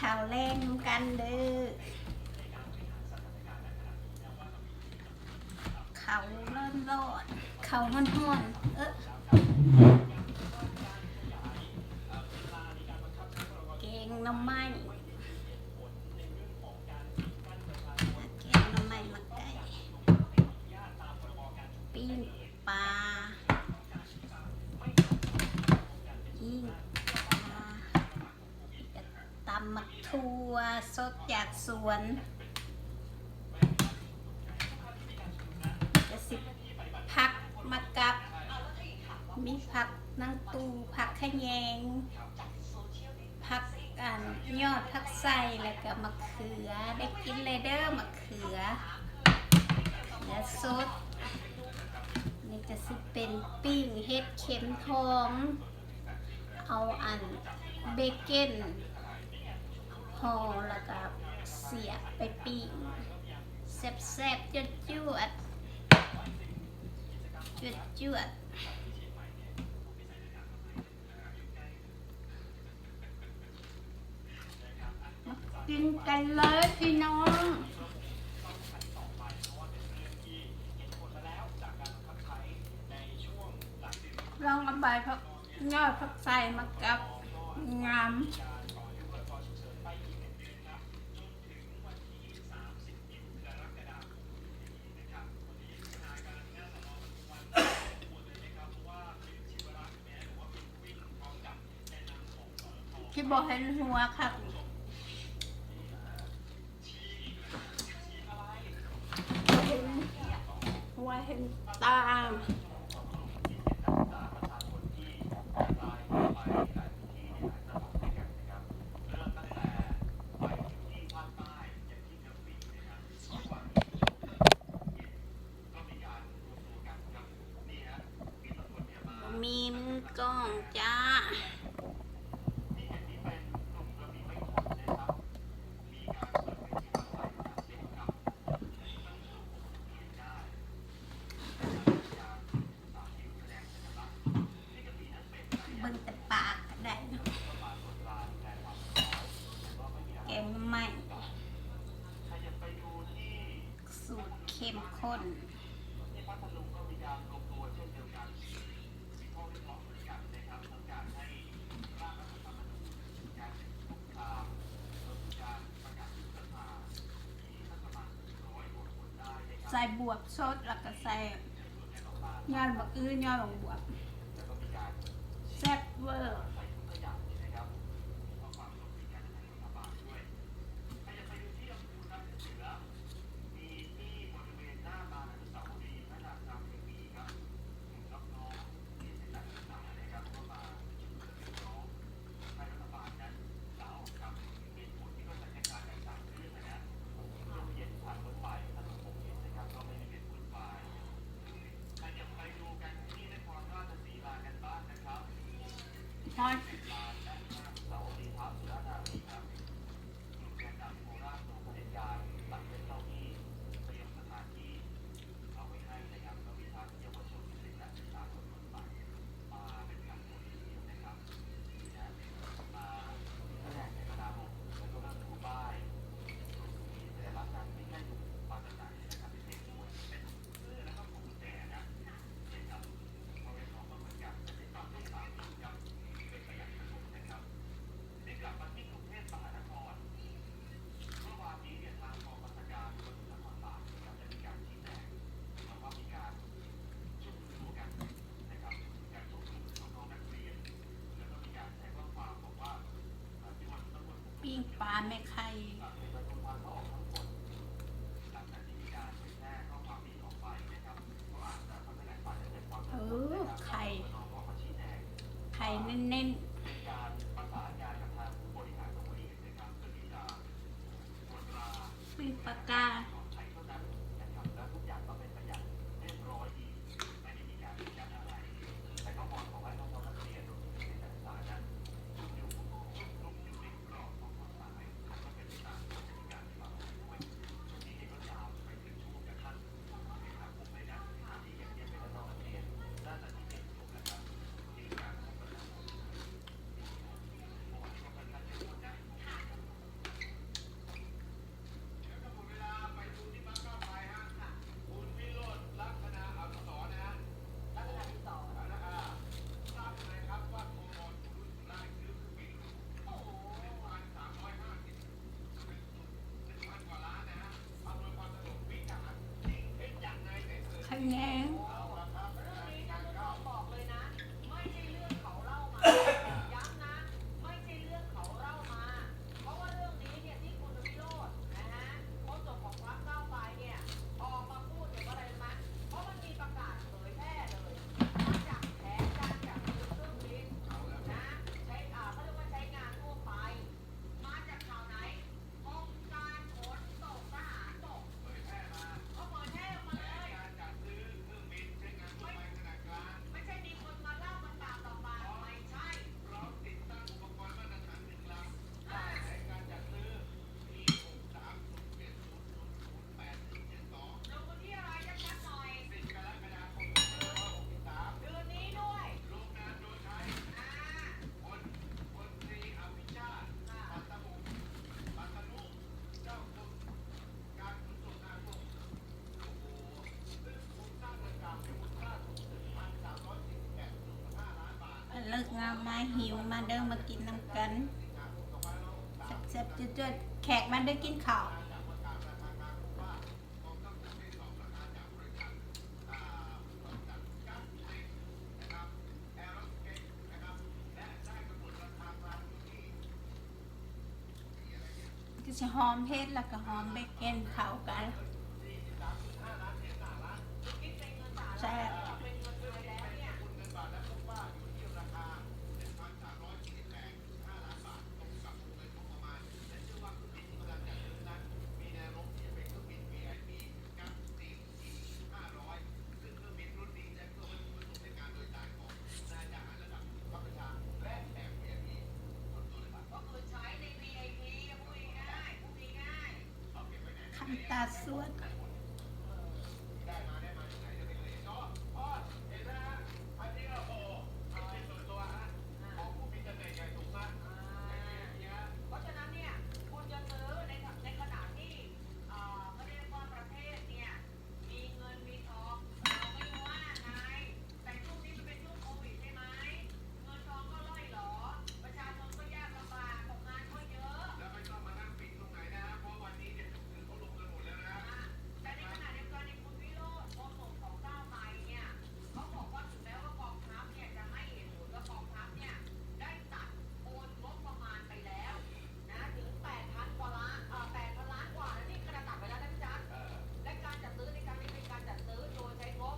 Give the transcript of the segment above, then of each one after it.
ເຂົ້າແລງນຳກັນເດີ້. ເຂົ້າຮ້ອນໆ ເຂົ້າຮ້ອນໆ ເອີ ແກງໜໍ່ໄມ້ ແກງໜໍ່ໄມ້ໝາກໄກ່ ປີ້ງປາ ປີ້ງປາ ຕຳໝາກຖົ່ວສົດຈາກສວນ ກະຊິຜັກມາກັບ ມີຜັກນາງຕູ່ ຜັກຂະແຍງ ຜັກ ອັນ ຍອດຜັກໄຊ ແລ້ວກະໝາກເຂືອ ໄດ້ກິນແລ້ວເດີ້ ໝາກເຂືອ ເຂືອສົດ. ນີ້ກະຊິເປັນປີ້ງເຫັດເຂັມທອງ ເອົາອັນເບເກັນຫໍ່ ແລ້ວກະສຽບໄປປີ້ງ ແຊບໆ ຈວດໆ ຈວດໆ. ມາກິນກັນເລີຍພີ່ນ້ອງ ລອງເອົາໃບຜັກ ຍອດຜັກໄຊມາກັບ ງາມ. ທີ່ບໍ່ເຫັນຫົວຄັກ ບໍ່ເຫັນຫົວເຫັນຕາ. ບໍ່ມີມືກ້ອງຈ້າ. ເບິ່ງແຕ່ປາກກະໄດ້ເນາະ ແກງໜໍ່ໄມ້ ສູດເຂັ້ມຂຸ້ນ. ໃສ່ບວບສົດ ແລ້ວກະໃສ່ຍອດບັກອື້ ຍອດບັກບວບ ແຊບເວີ. ປີ້ງປາແມ່ໄຂ່. ເອີ ໄຂ່ ໄຂ່ເນັ້ນໆ. ປີ້ງປາກາ. ເ ແຍງ ເລີກງາມມາຫິວມາເດີ ມາກິນນຳກັນ ແຊບໆ ຈວດໆ ແຂກມາເດີ ກິນເຂົ້າ. ຄືຊິຫອມເຜັດ ແລ້ວກໍຫອມເບເກີນເຂົ້າກັນ ແຊບ. ຄຳຕາສວດ ເພາະສະນັ້ນເນຍ ຄຸນຈະຊື້ໃນ ໃນຂະນະທີ່ ເອີ ເຂົາເອີ້ນວ່າປະເທດເນຍ ມີເງິນມີທອງ ເຮົາໄມ່ຮູ້ວ່າໄງ ແຕ່ຊ່ວງນີ້ມັນເປັນຊ່ວງໂຄວິດໃຊ່ໄໝ? ເງິນທອງກໍລ່ອຍຫຼໍ ປະຊາຊົນກໍຍາກລຳບາກ ຕົກງານກໍເຍີະ ແລ້ວໄມ່ຕ້ອງມານັ່ງປິດ ຕຣົງໄຫນນະ ເພາະວ່າວັນນີ້ເນຍ ເຂົາລົງກັນໝົດແລ້ວນະ ແຕ່ໃນຂະນະດຽວກັນນີ້ ຄຸນວິໂຣດ ໂຄສົກຂອງກ້າວໄກເນຍ ເຂົາບອກວ່າ ເຖິງແມ້ວ່າກອງທັບເນຍຈະໃຫ້ເຫດຜົນວ່າກອງທັບເນຍໄດ້ຕັດໂອນງົບປະມານໄປແລ້ວ ນະ ເຖິງແປດພັນກວ່າລ້ານ ເອີ ແປດພັນລ້ານກວ່າ ແລ້ວນີ້ຂະໜາດຕັດໄປແລ້ວນະພີ່ຈັນ ເອີ ແລະ ການຈັດຊື້ໃນຄັ້ງນີ້ເປັນການຈັດຊື້ໂດຍໃຊ້ງົບ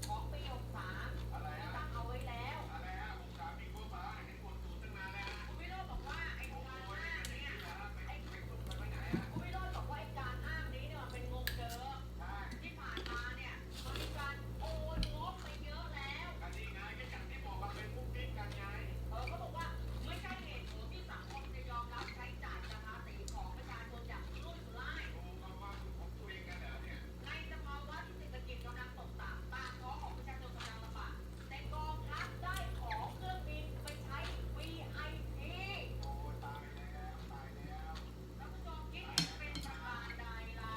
ຂອງປີຫົກສາມທີ່ຕັ້ງເອົາໄວ້ແລ້ວ ຫົກສາມມີງົບປະມານໃຫ້ກົດຕູດຕັ້ງນານແລ້ວ ຄຸນວິໂຣດບອກວ່າ ໄອ້ການອ້າງເນຍ ໄອ້ ໄປ ໄປ ໄປໄຫນອະ ຄຸນວິໂຣດບອກວ່າ ໄອ້ການອ້າງນີ້ເນຍ ມັນເປັນງົບເດີມ ທີ່ຜ່ານມາເນຍ ມັນມີການໂອນງົບໄປເຍອະແລ້ວ ກໍນີ້ໄງ ກໍຢ່າງທີ່ບອກວ່າເປັນປຸກປິກກັນໄງ ເອີ ເຂົາບອກວ່າ ໄມ່ໃຊ່ເຫດຜົນທີ່ສັງຄົມຈະຍອມຮັບໃຊ້ຈ່າຍຈາກພາສີຂອງປະຊາຊົນຢ່າງສຸລຸຍສຸລາຍ ໂອ້ ເຂົາວ່າຂອງຕົວເອງກັນແລ້ວເນຍ ໃນສະພາວະທີ່ເສດຖະກິດກຳລັງຕົກຕ່ຳ ປາກທ້ອງຂອງປະຊາຊົນກຳລັງລຳບາກ ແຕ່ກອງທັບໄດ້ຂໍເຄື່ອງບິນໄປໃຊ້ ວີໄອພີ ໂອ້ ຕາຍແລ້ວ ຕາຍແລ້ວ ທ່ານຜູ້ຊົມຄິດເຫັນເປັນປະການໃດລະ?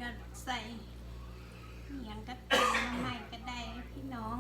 ຢາດໃສ່ຫຍັງກະຕາມ ໜໍ່ອໄມ້ກະໄດ້ພີ່ນ້ອງ.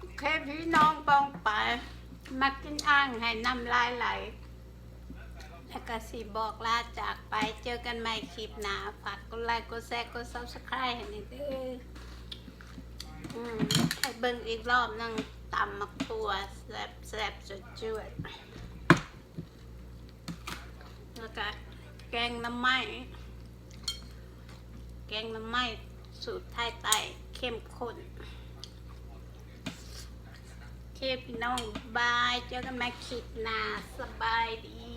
ໂອເຄ ພີ່ນ້ອງປ້ອງປາຍ ມາກິນອ່າງໃຫ້ນ້ຳລາຍໄຫຼ. ແລ້ວກໍຊິບອກລາຈາກໄປ. ເຈີກັນໃໝ່ຄລິບໜ້າ. ຝາກກົດໄລ ກົດແຊ ກົດ Subscribe ໃຫ້ແດ່ເດີ. ອືມ ໃຫ້ເບິ່ງອີກລອບໜຶ່ງ ຕຳໝາກຖົ່ວ ແຊບໆ ຈວດໆ. ແລ້ວກະແກງໜໍ່ໄມ້ ແກງໜໍ່ໄມ້ສູດໄທໃຕ້ເຂັ້ມຂຸ້ນ. ໂອເຄ ພີ່ນ້ອງ ບາຍ ເຈີກັນໃໝ່ຄລິບໜ້າ. ສະບາຍດີ.